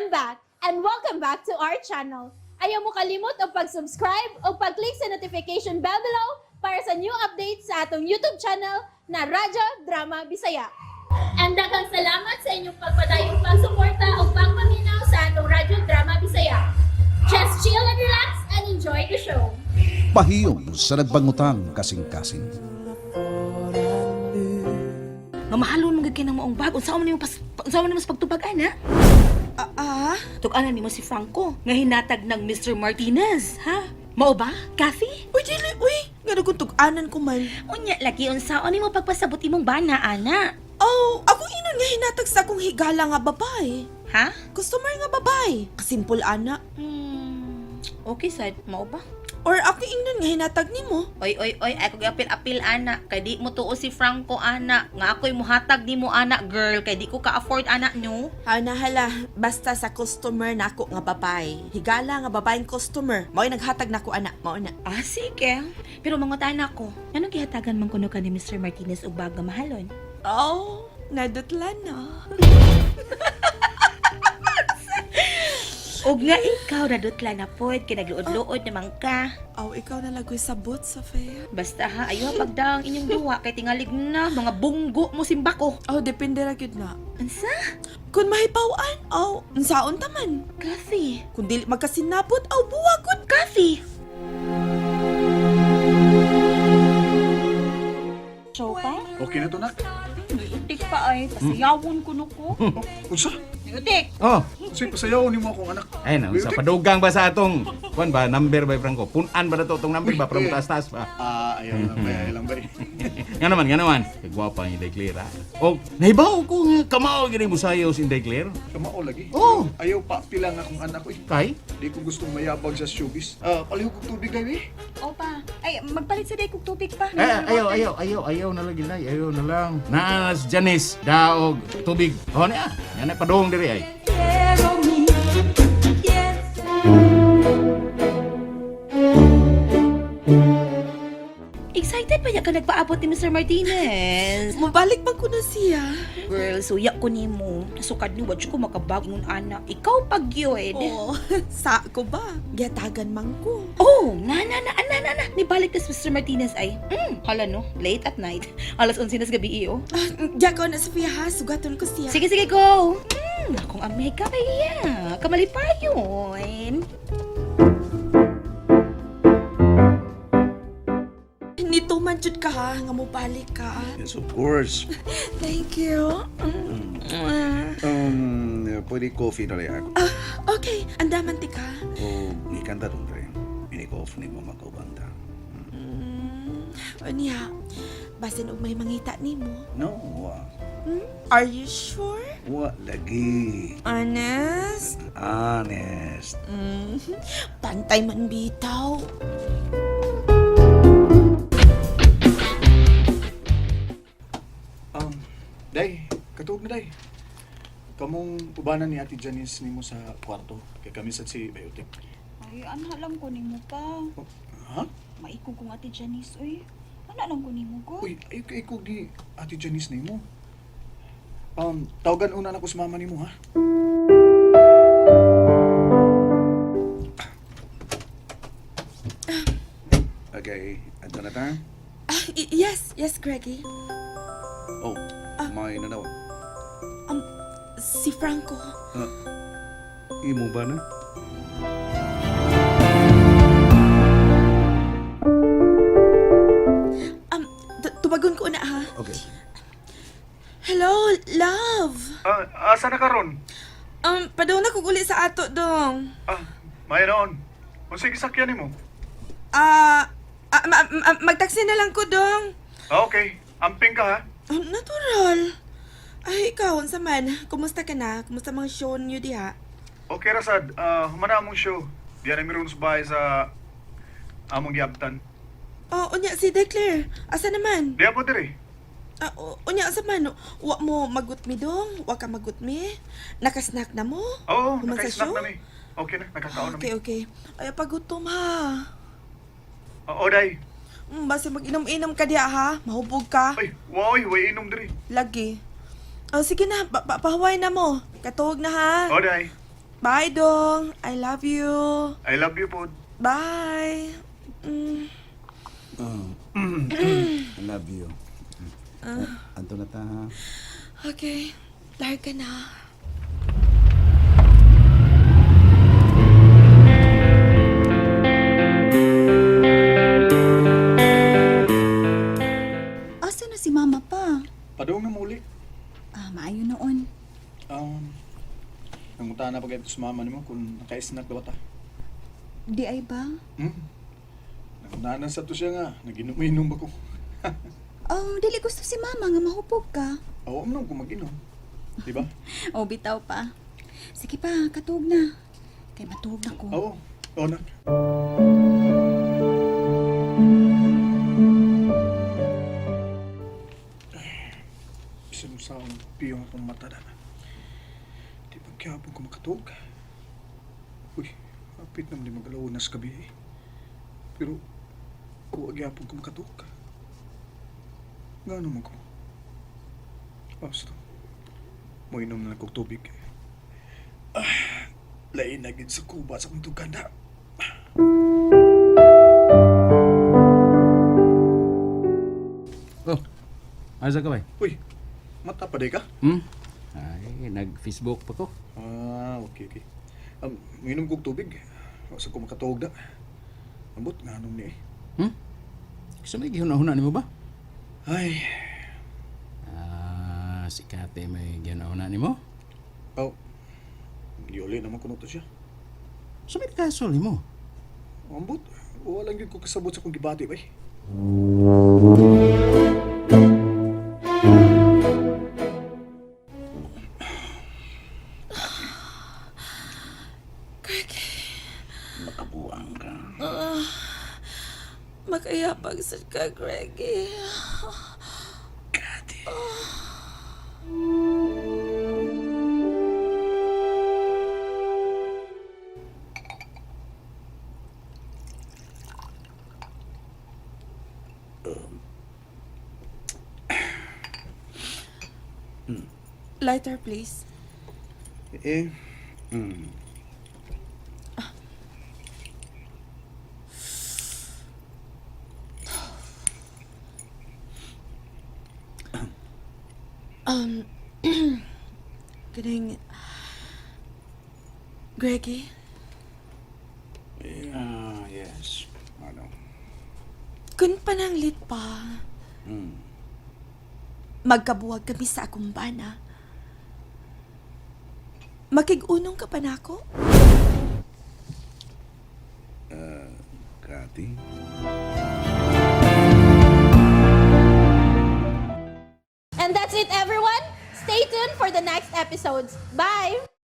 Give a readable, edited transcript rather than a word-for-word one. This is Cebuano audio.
I'm back and welcome back to our channel. Ayaw mo kalimot og pag-subscribe o pag-click sa notification bell below para sa new updates sa atong YouTube channel na Radyo Drama Bisaya. And daghang salamat sa inyong pagpadayong pagsuporta o pagpaminaw sa atong Radyo Drama Bisaya. Just chill and relax and enjoy the show. Pahiyom sa nagbangutang kasing-kasing. Nga mahalon man gyud kay nang maong bag. Unsa man nimo sa pagtubag ana? Ah, ah? Tug-anan nimo si Franco nga hinatag ng Mr. Martinez, ha? Mao ba, Kathy? Uy, dili, uy! Nga kung tug-anan ko man. Unya lagi unsaon nimo pagpasabot imong bana ana? Oh, ako inon nga hinatag sa akong higala nga babae. Ha? Customer nga babae. Kasimple ana. Okay sad, mao ba? Or ako ingnon nga hinatag nimo. Oy, oy, oy, ay ko apil-apil ana. Kay di mo tuo si Franco ana. Nga ako'y muhatag nimo ana, girl. Kay di ko ka-afford ana no. Ana hala, basta sa customer nako nga babae. Higala nga babaeng customer. Mao'y naghatag nako ana, mao na. Ah, sige. Pero mangutana ko, anong gihatagan man kuno ka ni Mr. Martinez og bag nga mahalon? Oh, nadutlan na. Og nga ikaw nadutla na pod kay nagluod-luod naman ka. Oh, ikaw na lagoy sabot, Sofia. Basta ha, ayaw pagdaang inyong duwa kay tingalig na mga bunggo mo simbako. Oh, depende ra gyud na. Unsa? Kung mahipawan, oh, unsaon ta man. Kathy. Kung dili magkasinabot, aw buwagod. Kathy. Show pa? Okay na to, nak. Utik pa ay. Pasayawon ko no ko. Unsa? Utik! Oh, Unsay pasayaw nimo akong anak? ayun na, sa padugang ba sa atong kuan ba number ba Franco? Punan ba na to atong number ba para mataas-taas pa? Ah, ayaw lang bay, ayaw lang bay. Nga naman, nga naman. Kay gwapa ang Inday Claire, ha? O, nahibaw ko nga kamao gini mo sayo si Inday Claire. Kamao lagi. Oh. Ayaw pa pila nga akong anak oy. Kay? Di ko gustong mayabag sa showbiz. Ah, palihog og tubig day, eh. Opa, ay magpalit sa day kog tubig pa. Eh, ayaw, ayaw, ayaw, ayaw na lang ginay, ayaw na lang. Naanas Janice, daog, tubig. Oh, niya, yan ay padung diri ay. Excited pa ya ka nagpaabot ni Mr. Martinez. Mabalik man ko na siya. Girl, suya ko nimo. Sukad ni wadyo ko makabag nun ana. Ikaw pag yun. Oh, sa ko ba? Gihatagan man ko. Oh, na na na na na na. Nibalik na si Mr. Martinez ay. Hala no, late at night. Alas 11 na sa gabi iyo. Ah, diya ko na Sofia ha, sugaton ko siya. Sige, sige, go. Akong amega ba iya. Kamalipayon. Nito man jud ka ha, nga mobalik ka. Yes, of course. Thank you. Pwede coffee na rin ako. Ah, okay, andaman ti ka. O, ikanta tong tre. Ini-off ni mo makaubanta. Unya, basin og may mangita nimo. No, wa. Are you sure? Wa lagi. Honest? Honest. Pantay man bitaw. Day, katuog na day. Kamong ubanan ni Ate Janice nimo sa kwarto kay kami sad si Bayotek. Ay, ana lang ko nimo pa. Oh, ha? Maikog kong Ate Janice uy. Ana lang ko nimo ko. Uy, ay kay ko di Ate Janice nimo. Tawagan una na ko sa mama nimo ha. Okay, ato na ta? Ah, yes, yes, Greggy. Oh, may nanaw. Si Franco. Imo ba na? Tubagon ko na ha. Okay. Hello, love. Ah, asa na karon? Padaw na kog uli sa ato dong. Ah, may noon. Unsay gisakyan nimo? Ah, ah, magtaksi na lang ko dong. Ah, okay. Amping ka ha. Ah, natural. Ay, ikaw, unsa man? Kumusta ka na? Kumusta mga show niyo diha? Okay ra sad. Ah, humana among show. Diyan na meron sa bahay sa among giabtan. Oh, unya si Declare. Asa naman? Diya po diri. Ah, unya asa man? Wa mo magutmi dong? Wa ka magutmi? Nakasnack na mo? Oo, Human sa naka-snack show? na mi. Okay na, nakakaon na mi. Okay, okay. Ay, pagutom ha. Oo, day. Basta mag-inom-inom ka diha ha. Mahubog ka. Ay, wow, way inom diri. Lagi. Oh, sige na, pahuway na mo. Katuog na ha. Oo, day. Bye, dong. I love you. I love you po. Bye. I love you. Anto na ta ha. Okay. Larga na. Asa na si mama pa? Padung na muli. Ah, maayo noon. Nangunta na pag sa mama nimo kung naka-snack daw ta. Di ay ba? Nangunta na sa to siya nga, naginom-inom ba ko. Oh, dili gusto si mama nga mahupog ka. Awa mo nang kung mag-inom. Di ba? Oh, bitaw pa. Sige pa, katuog na. Kay matuog na ko. Oo. Oo na. Bisan mo sa akong piyong akong mata na. Di pagkihapon ko makatug. Uy, apit naman di mag-alaunas gabi eh. Pero, kuwa gyapon ko makatug. Nga naman ko. Basta. Moinom na lang kong tubig. Ah, lain na gid sa kuba sa akong tuganda. Oh. Asa ka bay? Uy, mata pa day ka? Hmm? Ay, nag-Facebook pa ko. Ah, okay, okay. Minom kog tubig. Wa sa ko makatuog na. Ambot nga anong ni eh. Hmm? Gusto may gihuna-huna nimo ba? Ay, Ah, si Kate may gihuna-huna nimo. oh. Giuli naman kuno to siya. So may kasol nimo. Ambot, wala gyud ko kasabot sa akong gibati bay. Makabuang ka. Makayapag sad ka, Greggy. Kati. Lighter, please. Eh. Kining... Greggy, Ah, yes. Ano? kun pananglit pa, magkabuwag kami sa akong bana. Makig-unong ka pa nako? Kati? And that's it, everyone. Stay tuned for the next episodes. Bye!